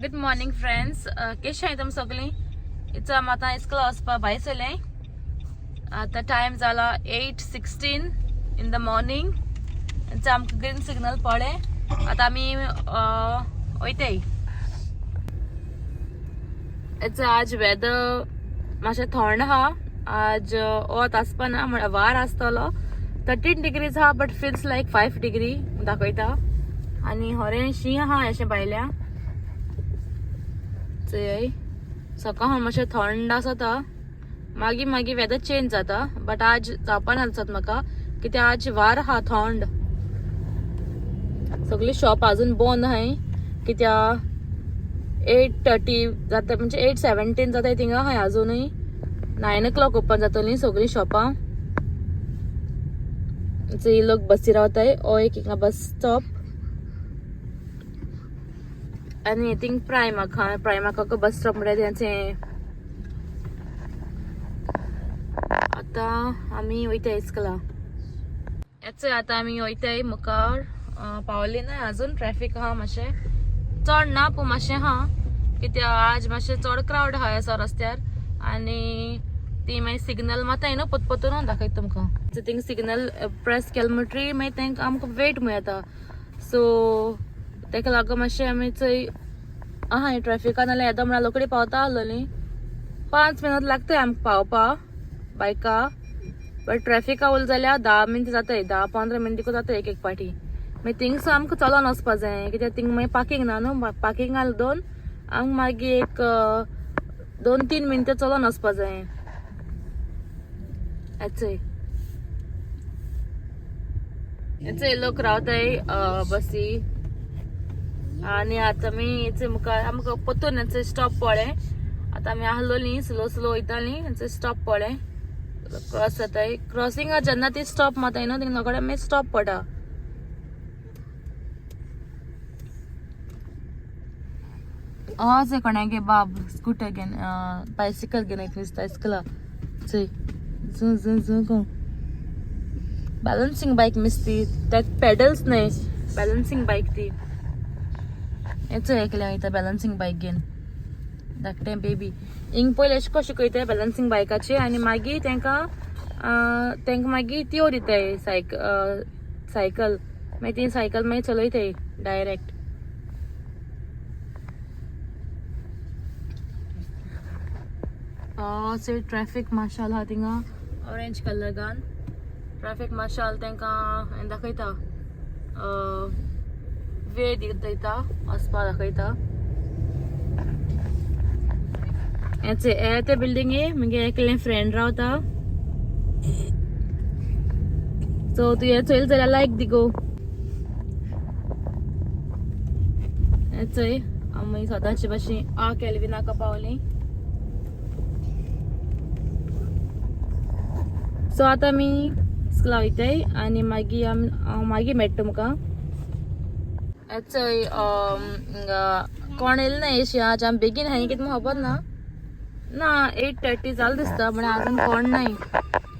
Good morning friends, केशे आहाय तुम सगळीं? इच आमी आतां इस्कोला वचपा भायर सरलें. आतां टायम जाला 8:16 इन the morning. आमकां ग्रीन सिग्नल पडलें, आतां आमी वयताय. It's आज वेदर मातशें थंड आहा, आज वत आसपा ना, म्हळ्यार वार आसतलो. 13 डिग्रीज आहा बट फिल्स लायक 5 डिग्री दाखयता. आनी हरें शीं आहा अशें भायल्या. चोय सकाळ मातशें थंड आसता, मागीर मागीर वेदर चेंज जाता, बट आज जावपा ना दिसत म्हाका, कित्याक आज वार आहा थंड. सगळी शॉप अजून बंद आहाय, कित्याक 8:30 जाता, म्हणजे 8:17 जाता थिंगा आहाय अजुनूय. 9 o'clock open जातली सगळीं शॉपां. जे लोक बसी रावताय, हो एक हिंगा बस स्टॉप. आनी थिंग प्रायमाक हा, प्रायमाक बस स्टॉप म्हळ्यार तेंचे. आतां आमी वयता इस्कोला. येच आतां आमी वयताय मुखार. पावली ना अजून, ट्रॅफिक आहा मातशें, चड ना पूण मातशें आहा, कित्याक आज मातशें चड क्रावड आहा असो रस्त्यार. आनी ती मागीर सिग्नल मात न्हू पोत पोतून दाखयता तुमकां. थिंग सिग्नल प्रेस केलें म्हणटरी मागीर तांकां आमकां वेट म्हूण येता, सो ताका लागून मातशें आमी चोय आहा ट्रॅफिकान, नाल्यार येदो म्हळ्यार रोखडी पावता आसलोली. 5 मिनट लागताय आमकां पावपा बायका, बट ट्रॅफिका उरलें जाल्यार 10 मिनटां जाताय, 10-15 मिनटां जाता एक एक पाटी. मागीर थिंगसो आमकां चलोन वचपा जाय, कित्याक थिंग मागीर पार्किंग ना न्हू. पार्किंगाक दोन आमकां मागीर एक 2-3 मिनटां चलोन वचपा जाय. येचय येचय लोक रावताय बसी. आनी आतां आमी येचय मुखार आमकां परतून येचय स्टॉप पळय. आतां आमी आहलोली स्लो स्लो वयताली, येचय स्टॉप पळय, क्रॉस जाताय. क्रॉसिंगा जेन्ना ती स्टॉप मारताय न्हू थिंगा कडेन मागीर स्टॉप पडटा. अशें कोणागे बाब स्कूटर घेवन बायसिकल घेवन येता दिसता इस्कोला. चोय झू झू झू गो बॅलन्सिंग बायक मिसती, त्यात पेडल्स न्हय, बॅलन्सिंग बायक ती. येचो एकलें वयता बॅलन्सिंग बायक घेवन, धाकटें बेबी. हिंग पयलीं अशें कशें शिकयताय बॅलन्सिंग बायकाचे, आनी मागीर तांकां तांकां मागीर त्यो दिताय सायकल, मागीर ती सायकल मागीर चलयताय डायरेक्ट. ट्रॅफिक मार्शाल आहा थिंगा, ऑरेंज कलर घान ट्रॅफिक मार्शाल तांकां हें दाखयता, वे दिता वचपा दाखयता. हेचे हे ते बिल्डिंगे मागीर एकलें फ्रेंड रावता. सो तूं हे चोयल जाल्यार लायक दी गो. हें चोय आमी सदांचे भाशेन आ केल्विनाका पावली. सो आतां आमी स्कुला वयताय आनी मागीर आमी हांव मागीर मेळटा तुमकां. चोय कोण येयलें ना एशी आज, आमी बेगीन हांवें कितें खबर ना, ना 8:30 जालें दिसता, म्हळ्यार आजून कोण नाय.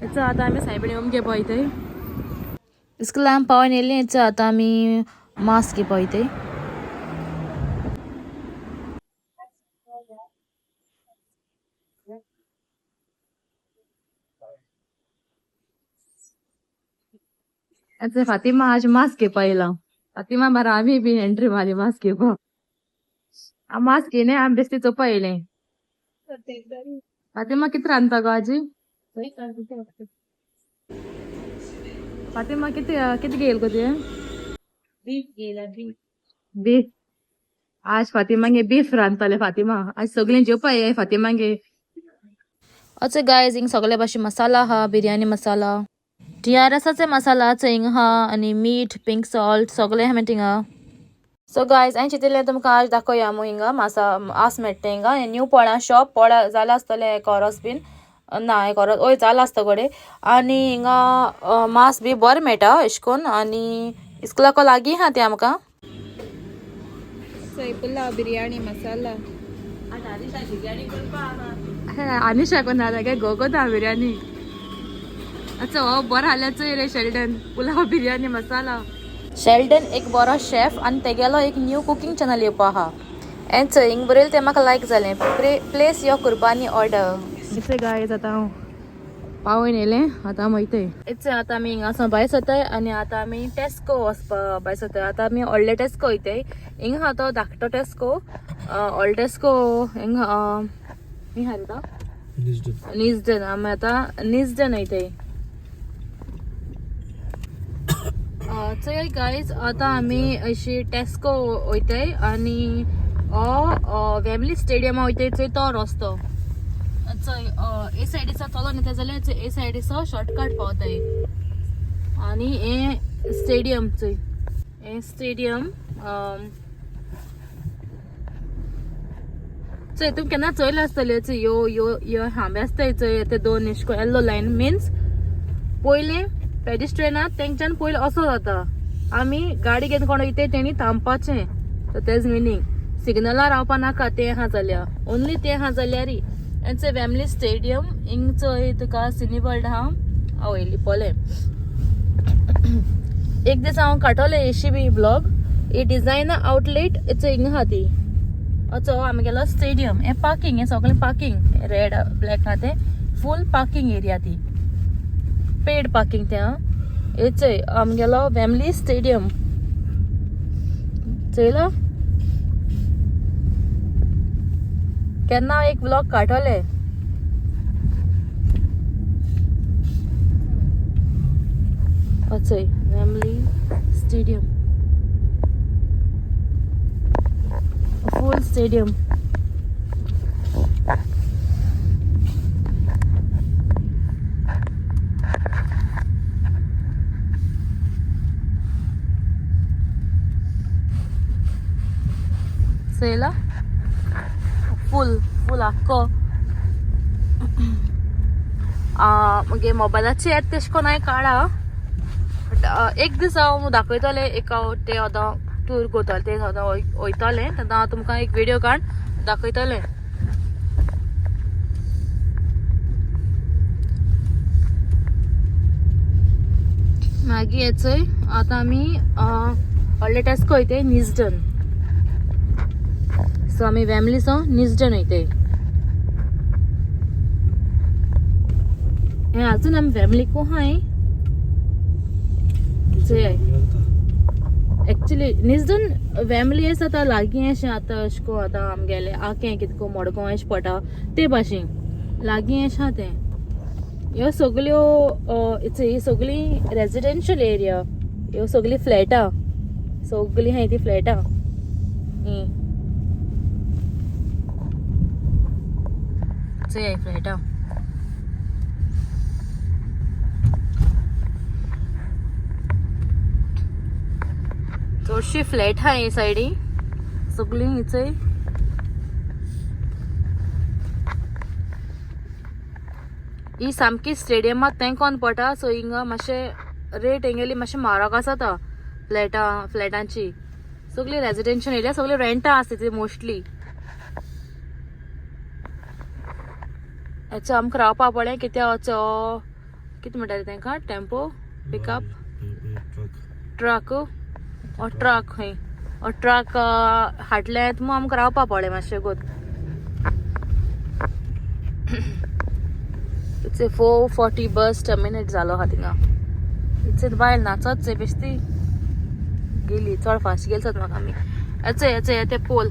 चोय आतां आमी सायबिणी येवन घेवपा वयताय. इस्कुला आमी पावोन येयलीं. चोय आतां आमी मास्क घेवपा वयताय. फातिमा आज मास्क घेवपा येयलां. फातिमा बारा आमी बी एंट्री मारली मास्क घेवपा. मास्क घेयना आमी बेश्टी चोवपा येयलें. फातिमा कितें रांदता गो आजी? फातिमा कितें कितें घेयल गो तुवें? बीफ घेयला, बीफ. बीफ. आज फातिमागे बीफ रांदताले फातिमा. आज सगळीं जेवपा येय फातिमागे. अच्छा गायज, हिंग सगळे भाशेन मसाला आहा, बिर्याणी मसाला, टीआरएसाचे मसाला हिंग आहा, आनी मीठ, पिंक सॉल्ट सगळें आहा थिंगा. सो गायज, हांवें चिंतिल्लें तुमकां आज दाखोवया मू हिंगा मासा आस मेळटा हिंगा. हें न्यू पोळ्या शॉप, पोळ्या जालां आसतलें एक ओरोस बीन ना, एक ओरोस वय जालां आसता कडेन. आनी हिंगा मांस बी बरें मेळटा अशें कोन्न, आनी इस्कुलाको लागीं आहा तें आमकां. पुलाव बिर्याणी मसाला. आनिशा कोण जाल्यार गो कोता बिर्याणी. अच्छा हो बरो जाल्यार चोय रे शेल्डन पुलाव बिर्याणी मसाला. शेल्डन एक बरो शेफ आनी तेगेलो एक न्यू कुकींग चॅनल येवपा आहा. हें चोय हिंग बरयलें तें म्हाका लायक जालें, प्लेस your कुर्बानी ऑर्डर. इतले गायज आतां हांव पावोन येयलें, आतां आमी वयताय. इतले आतां आमी हिंगा भायर सरताय आनी आतां आमी टेस्को वचपा भायर सरताय. आतां आमी व्हडले टेस्को वयताय. हिंगा आहा तो धाकटो टेस्को, व्हडलो टेस्को हिंगा हिंगा आहा तो निजडन. आमी आतां निजडन वयताय. चोय गायज आतां आमी अशी टेस्को वयताय आनी हो वेम्बली स्टेडियमा वयताय. चोय तो रस्तो चोय ए सायडीचो चलोन येता जाल्यार चोय ए सायडीचो शॉर्टकट पावताय. आनी हे स्टेडियम चोय, हे स्टेडियम चोय तुमी केन्ना चोयला आसतलें. चोय यो यो यो हांबे आसताय चोय, ते दोन एशको येल्लो लायन मिन्स पयलें पेडिस्ट्रियना तेंच्यान पयलीं असो जाता. आमी गाडी घेवन कोण वयताय तेणी थांबपाचें, सो तेज मिनींग सिग्नलार रावपा नाका. तें आहा जाल्यार ओनली तें आहा जाल्यार. आनी वेम्बली स्टेडियम हिंग चोय तुका सिनी वर्ल्ड आहा. हांव येयली पोले एक दीस हांव काडटलें एशी बी ब्लॉग. ही डिझायन आउटलेट चोय हिंगा आहा ती. असो आमगेलो स्टेडियम, हें पार्किंग, हें सगळें पार्किंग, रेड ब्लॅक आहा तें फूल पार्किंग एरिया, ती पेड पार्किंग तें. आं हे चोय आमगेलो वेम्बली स्टेडियम चोयला. केन्ना एक व्लॉग काडटले. चोय वेम्बली स्टेडियम, फूल स्टेडियम. चोयला फूल फूल आख्खो. मागीर मोबायलाचेर येता तेश कोन हांवें काडा, बट एक दीस हांव दाखयतलें. एक हांव ते आतां टूर करतलें, ते आतां वयतलें तेन्ना हांव तुमकां एक व्हिडियो काड दाखयतलें. मागीर येचय आतां आमी व्हडले टेस्को वयताय निजडन. सो आमी वेम्बली सावन निजडन वयताय. हें अजून आमी वेम्बलीकू आहाय. चोय एक्चुली निजडन वेम्बली आसा आतां लागीं अशें. आतां अशें को आतां आमगेलें आकें कितें को मडगांव अशें पडटा ते भाशेन लागीं अशें आहा तें. ह्यो सगल्यो ही सगळी रेजिडेन्शियल एरिया, ह्यो सगळीं फ्लॅटां, सगळीं आहाय ती फ्लॅटां. ही चोय फ्लॅटां. चडशी फ्लॅट आहा हे सायडी सगळीं. चोय ही सामकी स्टेडियमाक तेंकोन पडटा. सो हिंगा मातशें रेट हेंगेली मातशें म्हारग आसता फ्लॅटां, फ्लॅटांची. सगळी रेजिडेन्शियल एरिया, सगळी रेंटां आसता ती मोस्टली. हेचो आमकां रावपा पडलें कित्याक असो कितें म्हणटा रे तेंकां, टेम्पो पिकअप ट्रक, ओ ट्रक खंय ओ ट्रक हाडले मग आमकां रावपा पडलें मातशें गोत. It's a 4:40 bus terminate जालो आहा थिंगा. It's बायल नाचत चोय बेश्टी गेली, चड फास्ट गेली सत म्हाका आमी. अचय अचय ते पोल,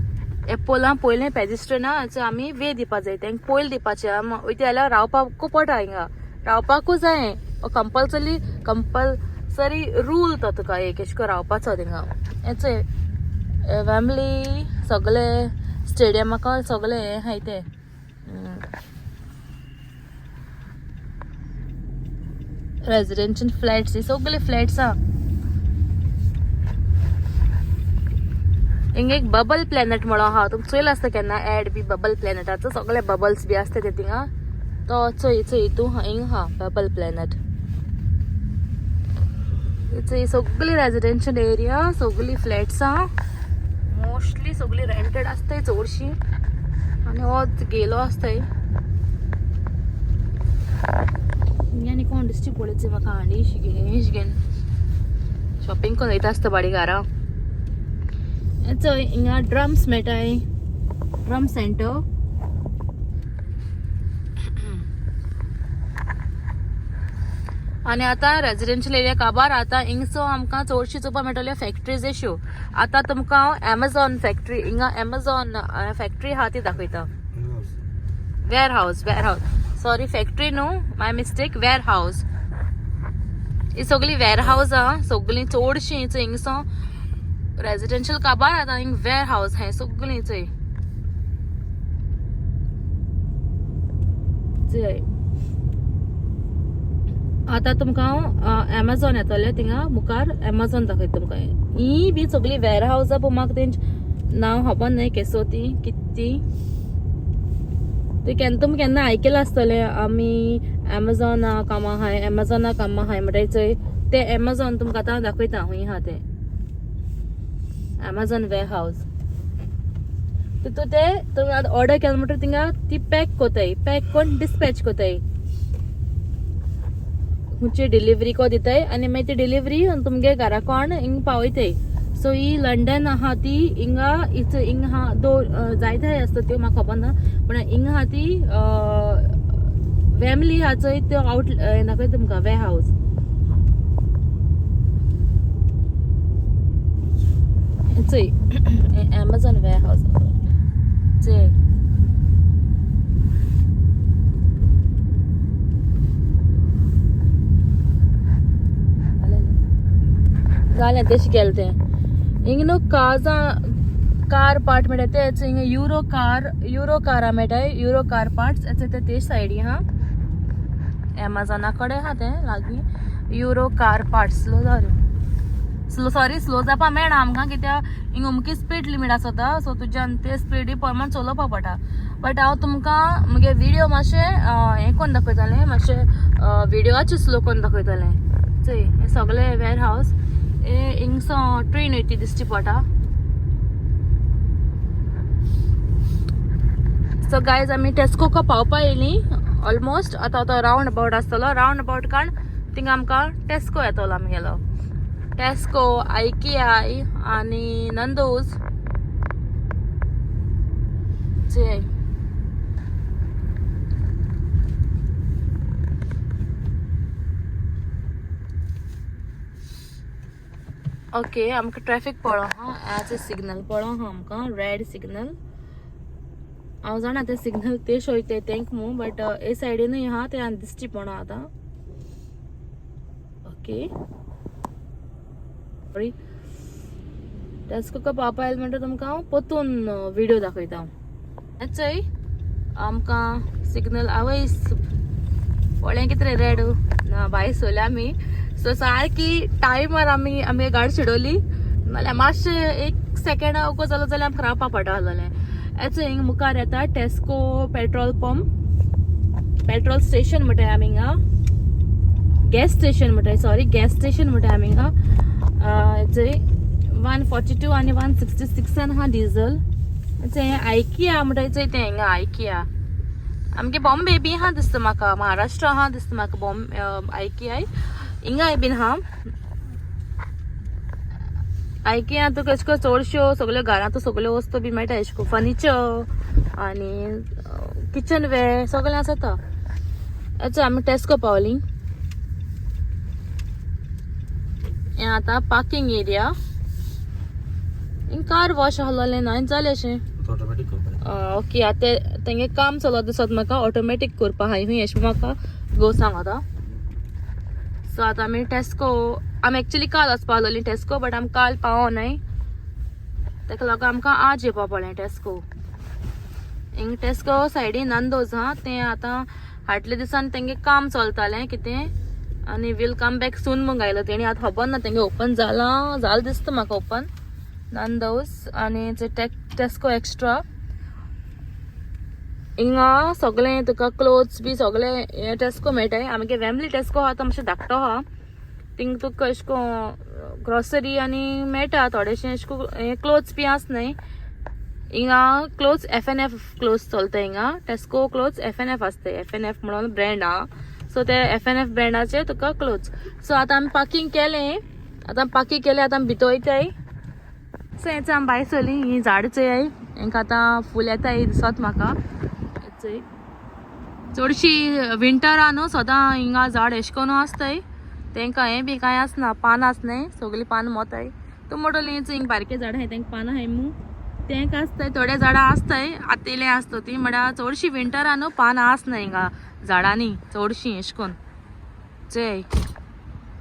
हे पोलां पयलें पेजिस्ट्रियना आमी वे दिवपा जाय तेंका, पयल दिवपाचें. आमी वयता जाल्यार रावपाकू पडटा, हिंगा रावपाकू जाय कंपल्सरी, कंपल्सरी रूल तो तुका एक एशें करून रावपाचो थिंगा. हें चोय वेम्बली सगळे स्टेडियमाक सगळे हें आहाय ते रेजिडेन्शियल फ्लॅट्स, ही सगळे फ्लॅट्स आहा. हिंगा एक बबल प्लॅनेट म्हणून आहा, तुमकां चोयला आसता केन्ना एड बी बबल प्लॅनेटाचो, सगळे बबल्स बी आसता ते थिंगा. तो चोय चोय हितू हिंगा आहा बबल प्लॅनेट. चोय सगळी रेजिडेन्शियल एरिया, सगळी फ्लॅट्स आहा, मोस्टली सगळी रेंटेड आसताय चडशी. आनी हो गेलो आसताय आनी कोण दिश्टी पळयच म्हाका हांडी घेन शॉपिंग करून वयता आसता बाडी घरा. चोय हिंगा ड्रम्स मेळटाय. Trump centre. आनी आतां रेजिडेन्शियल एरिया काबार. आतां हिंगसो आमकां चडशी चोवपा मेळटल्यो फॅक्टरीज अश्यो. आतां तुमकां हांव एमेझॉन फॅक्टरी, हिंगा एमेझॉन फॅक्टरी आहा ती दाखयता. Ware house, sorry factory न्हू, माय मिस्टेक, वेअर हावस. ही सगळी वेअर हावस आहा सगळीं चडशीं हिंगसो रेजिडेन्शियल काबार. आतां हिंग वेअर हावस हें सगळीं चोय चोय. आतां तुमकां हांव एमेझॉन येतलें, थिंगा मुखार एमेझॉन दाखयता तुमकां. ही बी सगळी वेअर हावस पूण म्हाका तेंचे नांव खबर न्हय केसो ती कित ती. ते केन्ना तुमी केन्ना आयकलां आसतलें आमी एमेझॉना कामां आहाय, एमेझॉना कामां आहाय म्हणटाय चोय. ते एमेझॉन तुमकां आतां दाखयता खूंय आहा तें एमेझॉन वेअर हावस. तितू ते तुमी आतां ऑर्डर केलें म्हणटकीर थिंगा ती पॅक कोताय, पॅक कोन्न डिस्पॅच कोताय, खंयची डिलिव्हरी को दिताय आनी मागीर ती डिलिव्हरी तुमगे घरा कोण हिंग पावयताय. सो ही लंडन आहा ती हिंगा इच हिंगा आहा दो जायते आसता त्यो म्हाका खबर ना, पूण हिंगा आहा ती वेमली आहा चोय त्यो आवट दाखयता तुमकां वेअर हावस. चोय एमेझॉन वेअर हावस चोय. जालें तेश केलें तें. हिंग न्हू काजा कार पार्ट मेळटा तेच हिंगा युरो कार, युरो कारां मेळटाय, युरो कार पार्ट्स येचे ते तेच सायडी आहा एमेझॉना कडेन आहा तें लागीं. Euro car parts. स्लो जाव स्लो, सॉरी स्लो जावपा मेळना आमकां कित्याक हिंगा अमकी स्पीड लिमीट आसता. सो तुज्यान ते स्पिडी प्रमाण चलोवपा पडटा. बट हांव तुमकां मुगे विडियो मातशें हें कोन्न दाखयतलें, मातशें विडियोचे स्लो कोन्न दाखयतलें. चोय हें सगळें वेअर हावस. हे हिंगसो ट्रेन वयती दिश्टी पडटा. सो गायज आमी टेस्कोका पावपा येयली ऑलमोस्ट. आतां तो रावंड अबावट आसतलो, रावंड अबावट काण थिंगा आमकां टेस्को येतलो आमगेलो. टेस्को, आयकिया आनी नंदोज. चोय ओके आमकां ट्रॅफिक पळो आहा, आज सिग्नल पळो आहा आमकां, रेड सिग्नल. हांव जाणा ते सिग्नल ते वयता तेंक मू, बट हे सायडीनूय आहा ते आनी दिश्टी पडना आतां. ओके सॉरी, टेस्कोका पावपा आयलें म्हणटा तुमकां हांव परतून विडियो दाखयता. चोय आमकां सिग्नल आवयस पळय कितें रेड ना भायर सोल्या आमी. सो सारकी टायमार आमी आमी गाडी चिडवली, नाल्यार मातशें एक सेकेंड अवको जालो जाल्यार आमकां रावपा पडटा आसलें. येचो हिंगा मुखार येता Tesco petrol pump, petrol station म्हणटाय आमी हिंगा, गॅस स्टेशन म्हणटाय, सॉरी गॅस स्टेशन म्हणटाय आमी हिंगा. चोय 142 आनी 166 आहा डिझल. हें आयकिया म्हणटाय चोय तें हिंगा आयकिया. आमगे बॉम्बे बी आहा दिसता म्हाका, महाराष्ट्र आहा दिसता म्हाका बॉम्बे आयकिया हिंगाय बीन आहा. आयकिया तुका अशें करून चडश्यो सगल्यो घरांत सगल्यो वस्तू बी मेळटा, अशें करून फर्निचर आनी किचन वेर सगळें आसता. हेचो आमी टेस्को पावली. हें आतां पार्किंग एरिया. हिंग कार वॉश आहलोलें न्हय जालें अशें. ओके आतां तेंगे काम चलत दिसत म्हाका, ऑटोमॅटीक करपा आहा हूंय अशें म्हाका गो सांग आतां. सो आतां आमी टेस्को, आमी एक्चुली काल वचपा आहलोली टेस्को, बट आमी काल पावो न्हय, ताका लागून आमकां आज येवपा पडलें टेस्को. हिंग टेस्को सायडीन नंदोज आहा तें आतां फाटल्या दिसान तेंगे काम चलतालें कितें आनी वील कम बॅक सून म्हूण गायलो तेणी. आतां खबर ना तेंगे ओपन जालां, जालें दिसता म्हाका ओपन नंदोज. आनी टेस्को एक्स्ट्रा हिंगा सगळें तुका क्लोथ्स बी सगळें हें टेस्को मेळटाय. आमगे वेमली टेस्को आहा तो मातशें धाकटो आहा, थिंग तुका अशें करून ग्रोसरी आनी मेळटा थोडेशें अशें करून हें क्लोथ्स बी आस न्हय हिंगा. Clothes FNF clothes चलता हिंगा, टेस्को क्लोथ्स FNF आसता, FNF म्हणून ब्रँड आहा. सो ते FNF ब्रँडाचे तुका क्लोथ्स. सो आतां आमी पार्किंग केलें, आतां पार्किंग केलें, आतां आमी भितर वयताय. सो हेंच आमी भायर सरली, ही झाड चोय हेंका आतां फूल येताय दिसत म्हाका. चोय चडशी विंटरा न्हू सदां हिंगा झाड एशें करून आसताय, तेंकां हें बी कांय आसना, पानां आसनाय, सगळीं पानां मोताय. तूं म्हणटली हिंग बारके झाडां आहाय तेंकां पानां आहाय मू, तेंकां आसताय थोडे झाडां आसताय, आतां इल्लें आसता ती, म्हळ्यार चडशीं विंटरा न्हू पानां आसना हिंगा झाडांनी चडशीं एशें करून. चोय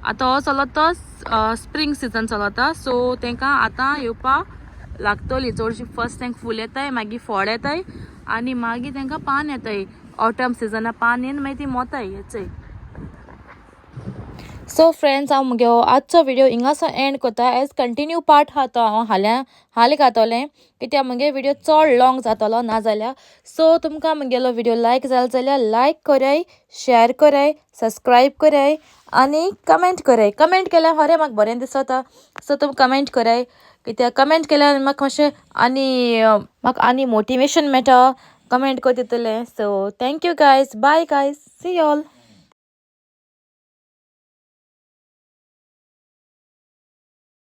आतां हो चलता तो स्प्रींग सिजन चलता, सो तेंकां आतां येवपाक लागतली चडशी. फर्स्ट तेंकां फूल येताय, मागीर फळ येताय आनी मागीर तेंकां पान येताय. ऑटम सिजना पान येवन मागीर ती मोताय. चोय सो फ्रेंड्स, हांव मुगे आजचो व्हिडिओ हिंगासो एंड करता. एज कंटिन्यू पार्ट आहा तो हांव हाल्यां हालीं घातलें, कित्याक मुगे व्हिडिओ चड लॉंग जातलो ना जाल्यार. सो तुमकां मुगेलो व्हिडिओ लायक जालो जाल्यार लायक कराय, शेअर कराय, सबस्क्रायब कराय आनी कमेंट कराय. कमेंट केल्यार खरें म्हाका बरें दिसता, सो तुमी कमेंट कराय, कित्याक कमेंट केल्यार म्हाका मातशें आनी म्हाका आनी मोटिवेशन मेळटा कमेंट करता तितलें. So thank you guys, bye guys, see all.